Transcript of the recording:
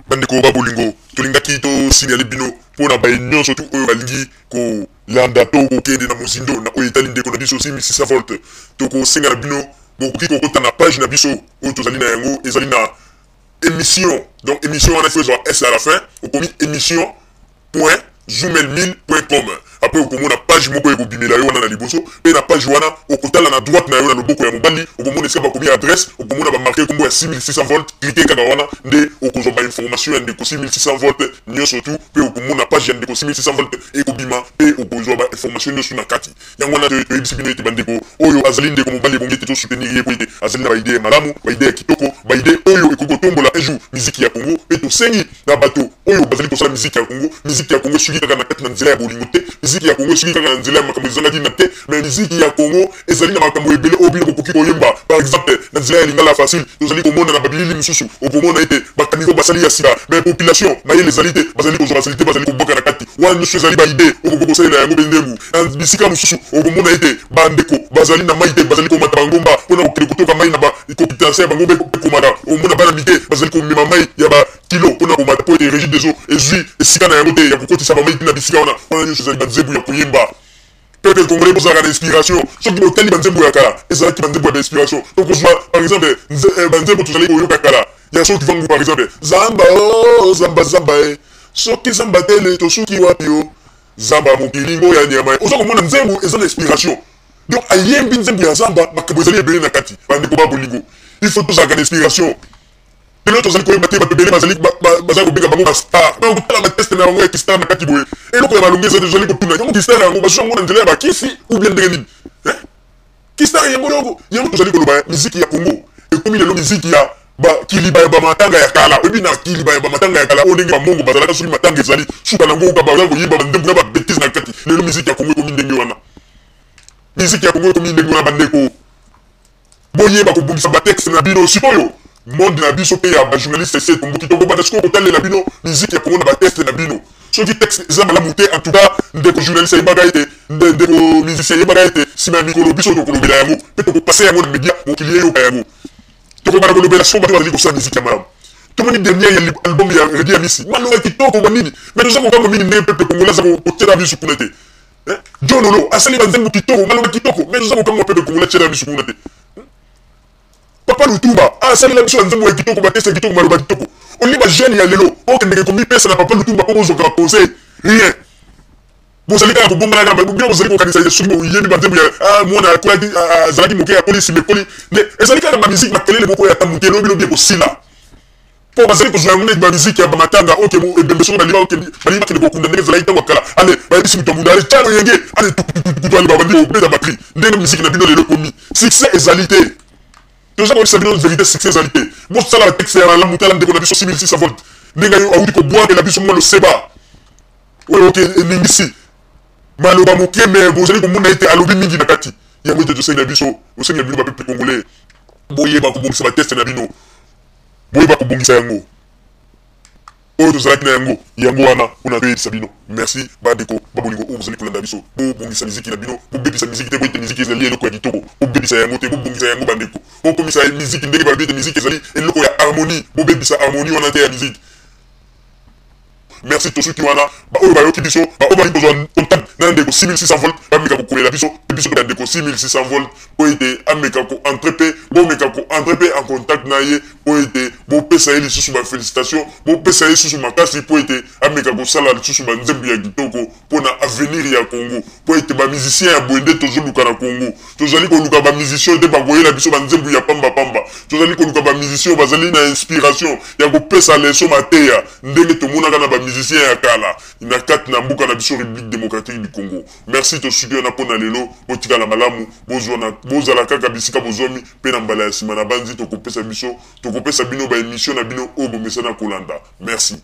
Bandeko ba bolingo, tolingaki to signaler bino mpo na baye nyonso tu oyo balingi kolanda to kokende na mozindo na oyo etali ndeko na biso 6600 volt. Tokosenga na bino bokoki kokota na page na biso oyo tozali na yango, ezali na emission. Donc emission wana il faut ezwa S à la fin, okomi emission point zoomail1000.com. Après okomona page moko ekobimela yo wana na liboso, mpe na page wana okotala na droite na yo na loboko ya mobali, okomona esika bakomi adresse, okomona ba marquer kombo ya 6600 volt. Cliquer kaka wana nde okozwa ba information ya ndeko 6600 volt nyonso tu, mpe okomona page ya ndeko 6600 volt ekobima, mpe okozwa ba information nyonso na kati. Yango wana toyebisi bino ete bandeko, oyo azali ndeko mobali ebongi ete to soutenir ye mpo ete azali na ba idee ya malamu, ba idee ya kitoko, ba idee oyo ekoki kotombola un jour miziki ya Congo. Mpe tosengi na bato oyo bazali kosala miziki ya Congo, miziki ya Congo esuki kaka na kati na nzela ya bolingo te, miziki ya Congo esuki kaka na nzela ya makambo ezanga ntina te, mais miziki ya Congo ezali na makambo ebele oyo bino bokoki koyemba. Par exemple, na nzela ya lingala facile, tozali komona na babilili mosusu, okomona ete ba caniveaux basali ya sika, mais population mayele ezali te, bazali kozwa ba salite bazali kobwaka na kati. Wana nyonso ezali ba idee okoki kosalela yango mpe ndembu. Na bisika mosusu, okomona ete bandeko bazali na mai te, bazali komata bangomba mpo na kokende kotoka mai na ba kopitanse ya bangomba ekomata. Okomona bana mike bazali komema mai ya ba kilo mpo na komata mpo ete Regideso ezwi esika na yango te ya kokotisa ba mai na bisika wana. Wana nyonso ezali banzembo ya koyemba. Peuple congolais, bozalaka na inspiration. Soki botali banzembo ya kala, ezalaki banzembo ya ba-inspiration. Tokozwa par exemple banzembo tozalaki koyoka kala ya Soki Vangu, par exemple zamba o zamba zamba e soki zamba tele tosuki wapi o zamba mokili ngo ya nyama. Oza komona nzembo eza na inspiration, donc ayembi nzembo ya zamba, makambo ezali ebele na kati. Bandeko ba bolingo, il faut tozalaka na inspiration. Lelo tozali koyeba te, bato ebele bazali bazali kobenga bango ba star, donc kotala ba test na bango ya kistar na kati boye, eloko ya malonga eza te. Tozali kotuna yango, kistar yango bazwi yango na nzela ya bakisi ou bien ndenge nini? Kistar yango yango yango tozali koloba, miziki ya Congo ekomi lelo miziki ya bakiliba ya bamatanga ya kala. Oyebi na kiliba ya bamatanga ya kala oyo ndenge bamongo bazalaka, soki matanga ezali suka nango oka baza koyemba bandembo na babêtises na kati. Lelo miziki ya Congo ekomi ndenge wana, miziki ya Congo ekomi ndenge wana. Bandeko, boyeba kobongisa batexte na bino. Sikoyo monde na biso mpe ya bajournaliste ese etomboki, tokobanda sikoyo kotalela bino miziki ya Congo na batexte na bino. Soki texte eza malamu te, en tout cas ndeko journaliste ayebaka ete, ndeko musicien ayebaka ete nsima ya mikolo biso tokolobela yango mpe tokopase yango na media, mokili eyoka yango. Tokobanda kolobela sikoyo bato bazali kosala miziki ya malamu. Tomoni dernier ya album ya Reddy Amisi, maloba kitoko banini, mais toza kokamwa mingi ndenge peuple congolais aza kotiela biso kuna te. John Olo asali banzembo kitoko, maloba kitoko, mais toza kokamwa peuple congolais atiela biso kuna te. Papa Lutumba asalela biso banzembo ya kitoko, batexte ya kitoko, maloba kitoko. Olingi bajeune ya lelo okendeke komipesa na Papa Lutumba mpo bozwaka baconseil? Rien. Bozali kaka kobombana kaka bino, bozali kokanisa ya soki boyembi banzembo ya mwana akolaki, azalaki moke, akoli, nsima ekoli nde ezali kaka bamiziki makelele moko ya moke, elobi lobi ekosila, mpo bazali kozwa yango neti bamiziki ya bamatanga. Oke ebembe soki balingi balingi bakende kokunda, ndenge ezalaki ntango ya kala, ale bayebisi moto ya mbunda, ale tya loyenge, ale tukutukutu, ale babandi kobeta batterie. Ndenge miziki na bino lelo ekomi, succès ezali te. Toza koyebisa bino vérité, succès ezali te. Bosala batexte ya malamu. Tala ndeko na biso 6600 volt, ndenge awuti kobwakela biso mwa loseba oyo oke eningisi maloba moke, me bozali komona ete alobi mingi na kati yango. Ete tosengi na biso, tosengi na bino bapeuple congolais, boyeba kobongisa batexte na bino, boyeba kobongisa yango. Oyo tozalaki na yango yango wana mpona toyebisa bino. Merci bandeko babolingo oyo bozali kolanda biso. Bobongisa miziki na bino, bobebisa miziki te, po ete miziki ezali eloko ya kitoko. Bobebisa yango te, bobongisa yango bandeko. Bokomisa miziki ndenge balobi ete miziki ezali eloko ya harmonie, bobebisa harmonie wana te ya miziki. Merci, tosuki wana. Baoyo bayoki biso, baoyo balingi kozwa contact na ndeko 6600 volt, bameka kokomela biso mpe biso ya ndeko 6600 volt mpo ete ameka koentre mpe bomeka koentre mpe en contact na ye, mpo ete bopesa ye lisusu bafélicitation, bopesa ye lisusu makasi mpo ete ameka kosala lisusu banzembo ya kitoko mpo na avenir ya Congo, mpo ete bamusicien ya boye nde tozoluka na Congo. Tozali koluka bamusicien te bakoyela biso banzembo ya pambapamba. Tozali koluka bamusicien bazali na inspiration ya kopesa leso, mateya, ndenge tomonaka na bamusicien ya kala na kati na mboka na biso République démocratique du Congo. Merci, tosuki wana mpo na lelo. Botikala malamu, bozala kaka bisika bozwami, mpe na mbala ya nsima na banzi tokopesa biso tokopesa bino baémission na bino oyo bomesana kolanda. Merci.